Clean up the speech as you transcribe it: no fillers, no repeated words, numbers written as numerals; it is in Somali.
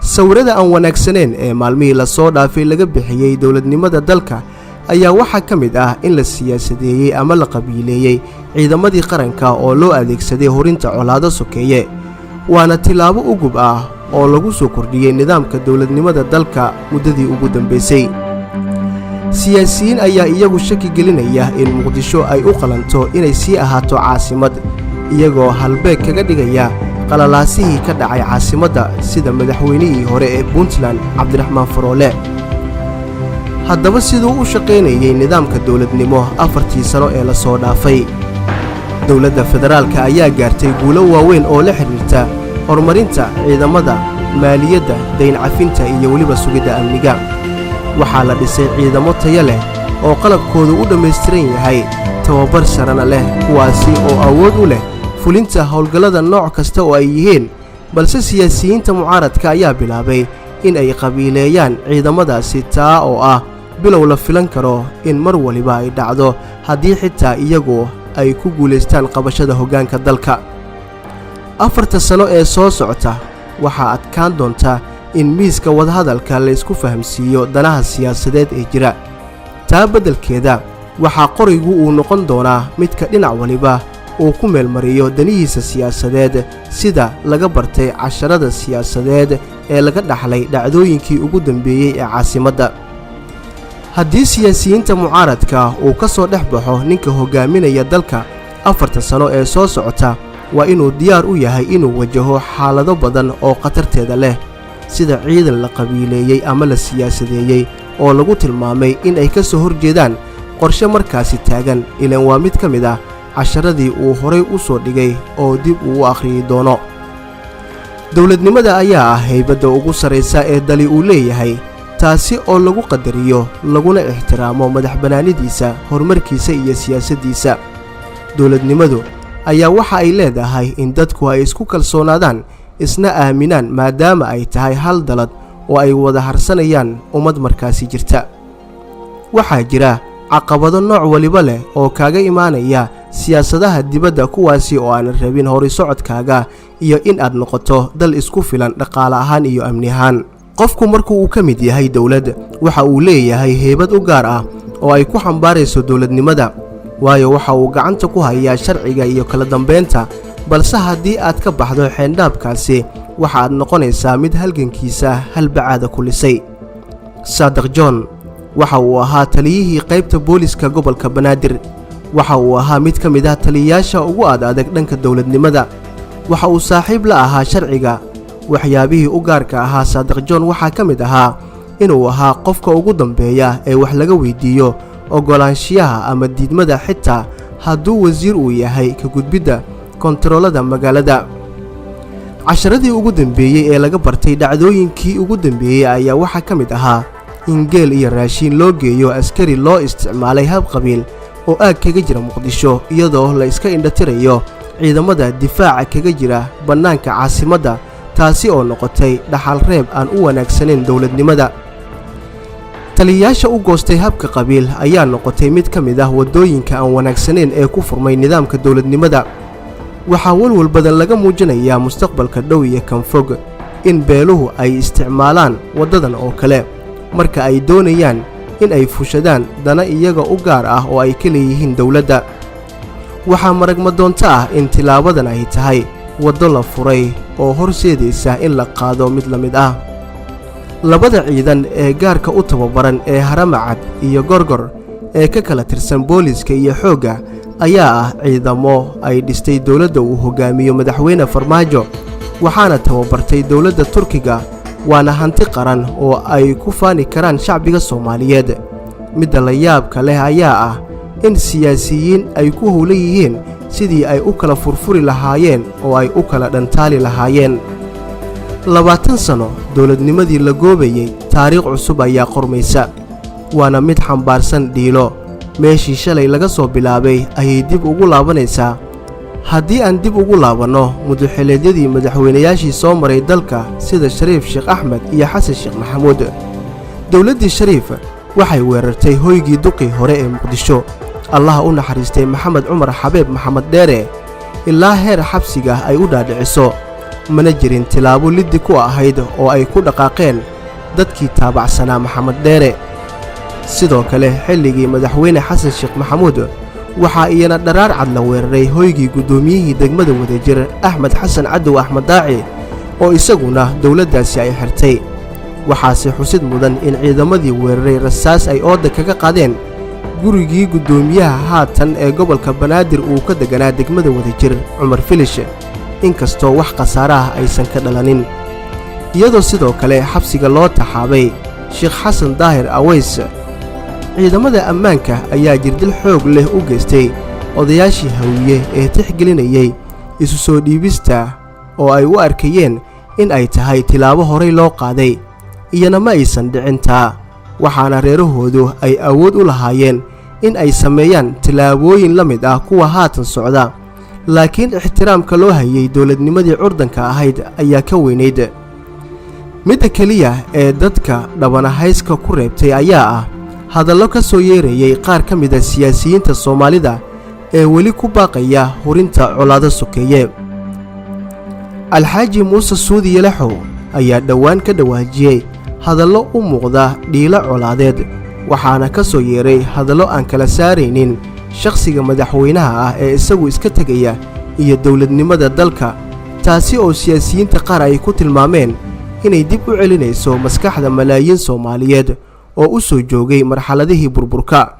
Sawirada aan wanaagsaneyn ee maalmihii lasoo dhaafay laga bixiyey dowladnimada dalka ayaa waxaa ka mid ah in la siyaasadeeyey ama la qabiileeyey ciidamadii qaranka oo loo adeegsaday horinta colaado sokeeye, waana tilaabo ugub ah oo lagu soo kordhiyey nidaamka dowladnimada dalka muddadii ugu dambaysay. Siyaasiyiin ayaa iyagu shaki gelinaya in Muqdisho ay u qalanto inay sii ahaato caasimad, iyagoo halbeeg kaga dhigaya qalalaasihii ka dhacay caasimadda, sida madaxweynihii hore ee Puntland Cabdiraxmaan Faroole. Haddaba, siduu u shaqaynayey nidaamka dowladnimo 4tii sano ee lasoo dhaafay? Dowladda federaalka ayaa gaartay guulo waaweyn oo la xidhiirta horumarinta ciidamada, maaliyadda, dayn cafinta iyo weliba sugidda amniga. Waxaa la dhisay ciidamo tayo leh oo qalabkoodu u dhammaystiran yahay, tababar sarena leh, kuwaasi oo awood u leh fulinta howlgallada nooc kasta oo ay yihiin. Balse siyaasiyiinta mucaaradka ayaa bilaabay in ay qabiileeyaan ciidamadaasi, taa oo ah bilow la filan karo in mar waliba ay dhacdo haddii xitaa iyagu ay ku guulaystaan qabashada hoggaanka dalka 4ta sano ee soo socota. Waxaa adkaan doonta in miiska wadahadalka la isku fahamsiiyo danaha siyaasadeed ee jira. Taa beddelkeeda, waxaa qorigu uu noqon doonaa midka dhinac waliba uu ku meelmariyo danihiisa siyaasadeed, sida laga bartay casharada siyaasadeed ee laga dhaxlay dhacdooyinkii ugu dambeeyey ee caasimadda. Haddii siyaasiyiinta mucaaradka uu ka soo dhex baxo ninka hoggaaminaya dalka 4ta sano ee soo socota, waa inuu diyaar u yahay inuu wajaho xaalado badan oo khatarteeda leh, sida ciidan la qabiileeyey ama la siyaasadeeyey oo lagu tilmaamay in ay ka soo horjeedaan qorshe markaasi taagan. Ilaan waa mid ka mid ah casharadii uu horay u soo dhigay oo dib uu u akhriyi doono. Dowladnimada ayaa ah haybadda ugu sarraysa ee dali uu leeyahay, taasi oo lagu qadariyo laguna ixtiraamo madax bannaanidiisa, horumarkiisa iyo siyaasaddiisa. Dowladnimadu ayaa waxa ay leedahay in dadku ay isku kalsoonaadaan, isna aaminaan, maadaama ay tahay hal dalad oo ay wada harsanayaan ummad markaasi jirta. Waxaa jira caqabado nooc waliba leh oo kaaga imaanaya siyaasadaha dibadda, kuwaasi oo aanan rabin horay socodkaaga iyo in aad noqoto dal isku filan dhaqaale ahaan iyo amni ahaan. Qofku markuu uu ka mid yahay dowlad, waxa uu leeyahay heybad u gaar ah oo ay ku xambaarayso dowladnimada, waayo waxa uu gacanta ku hayaa sharciga iyo kala dambaynta. Balse haddii aad ka baxdo xeendhaabkaasi, waxa aad noqonaysaa mid halgankiisa halbacaada ku lisay. Saadiq John waxa uu ahaa taliyihii qaybta booliska gobolka Banaadir. Waxa uu ahaa mid ka mid ah taliyayaasha ugu ad adag dhanka dowladnimada. Waxa uu saaxiib la ahaa sharciga. Waxyaabihii u gaarka ahaa Saadiq John waxaa ka mid ahaa inuu ahaa qofka ugu dambeeya ee wax laga weydiiyo oggolaanshiyaha ama diidmada, xitaa hadduu wasiir uu yahay, ka gudbidda kontaroolada magaalada. Casharadii ugu dambeeyey ee laga bartay dhacdooyinkii ugu dambeeyey ayaa waxaa ka mid ahaa in geel iyo raashiin loo geeyo askari loo isticmaalay hab qabiil oo aag kaga jira Muqdisho, iyadoo la iska indhatirayo ciidamada difaaca kaga jira bannaanka caasimadda, taasi oo noqotay dhaxal reeb aan u wanaagsanayn dowladnimada. Taliyayaasha u goostay habka qabiil ayaa noqotay mid ka mid ah waddooyinka aan wanaagsanayn ee ku furmay nidaamka dowladnimada. Waxaa walwal badan laga muujinayaa mustaqbalka dhow iyo kan fog in beeluhu ay isticmaalaan waddadan oo kale marka ay doonayaan in ay fushadaan dana iyaga u gaar ah oo ay ka leeyihiin dowladda. Waxaa maragmadoonto ah in tilaabadan ay tahay waddo la furay oo horseedaysa in la qaado mid la mid ah. Labada ciidan ee gaarka u tababaran ee Haramacad iyo Gorgor ee ka kala tirsan booliska iyo xoogga ayaa ah ciidamo ay dhistay dowladda uu hogaamiyo Madaxweyne Farmaajo, waxaana tababartay dowladda Turkiga, waana hanti qaran oo ay ku faani karaan shacbiga Soomaaliyeed. Midda la yaabka leh ayaa ah in siyaasiyiin ay ku howlan yihiin sidii ay u kala furfuri lahaayeen oo ay u kala dhantaali lahaayeen. 20 sano dowladnimadii la goobayey, taariikh cusub ayaa qormaysa, waana mid xambaarsan dhiilo. Meeshii shalay laga soo bilaabay ayay dib ugu laabanaysaa. Haddii aan dib ugu laabanno muduxileedyadii madaxweynayaashii soo maray dalka, sida Shariif Sheekh Axmed iyo Xasan Sheekh Maxamuud, dowladdii Shariif waxay weerartay hoygii duqii hore ee Muqdisho, Allaha u naxariistay, Maxamed Cumar Xabeeb Maxamed Dheere, ilaa heer xabsiga ay u dhaadhiciso. Mana jirin tilaabo liddi ku ahayd oo ay ku dhaqaaqeen dadkii taabacsanaa Maxamed Dheere. Sidoo kale xilligii madaxweyne Xasan Sheekh Maxamuud waxaa iyana dharaar cad la weeraray hoygii guddoomiyihii degmada Wadajir Axmed Xasan Cadow Axmed Daaci, oo isaguna dowladdaasi ay xirtay. Waxaase xusid mudan in ciidamadii weeraray rasaas ay ooda kaga qaadeen gurigii guddoomiyaha haatan ee gobolka Banaadir uu ka deganaa degmada Wadajir, Cumar Filish, inkastoo wax khasaare ah aysan ka dhalanin. Iyadoo sidoo kale xabsiga loo taxaabay Sheekh Xasan Daahir Aweys. Ciidamada ammaanka ayaa jirdil xoog leh u geystay odayaashii Hawiye ee tixgelinayay isu soo dhiibista oo ay u arkayeen in ay tahay tilaabo horay loo qaaday, iyana ma aysan dhicin taa, waxaana reerahoodu ay awood u lahaayeen in ay sameeyaan tilaabooyin la mid ah kuwa haatan socda, laakiin ixtiraamka loo hayay dowladnimadii curdanka ahayd ayaa ka weynayd. Midda keliya ee dadka dhabanahayska ku reebtay ayaa ah hadallo ka soo yeerayay qaar ka mid a siyaasiyiinta Soomaalida ee weli ku baaqaya hurinta colaado sokeeye. Alxaaji Muuse Suudi Yalaxow ayaa dhowaan ka dhawaajiyey hadallo u muuqda dhiilo colaadeed, waxaana ka soo yeeray hadallo aan kala saaraynin shakhsiga madaxweynaha ah ee isagu iska tegaya iyo dowladnimada dalka, taasi oo siyaasiyiinta qaar ay ku tilmaameen inay dib u celinayso maskaxda malaayiin Soomaaliyeed oo u soo joogay marxaladihii burburka.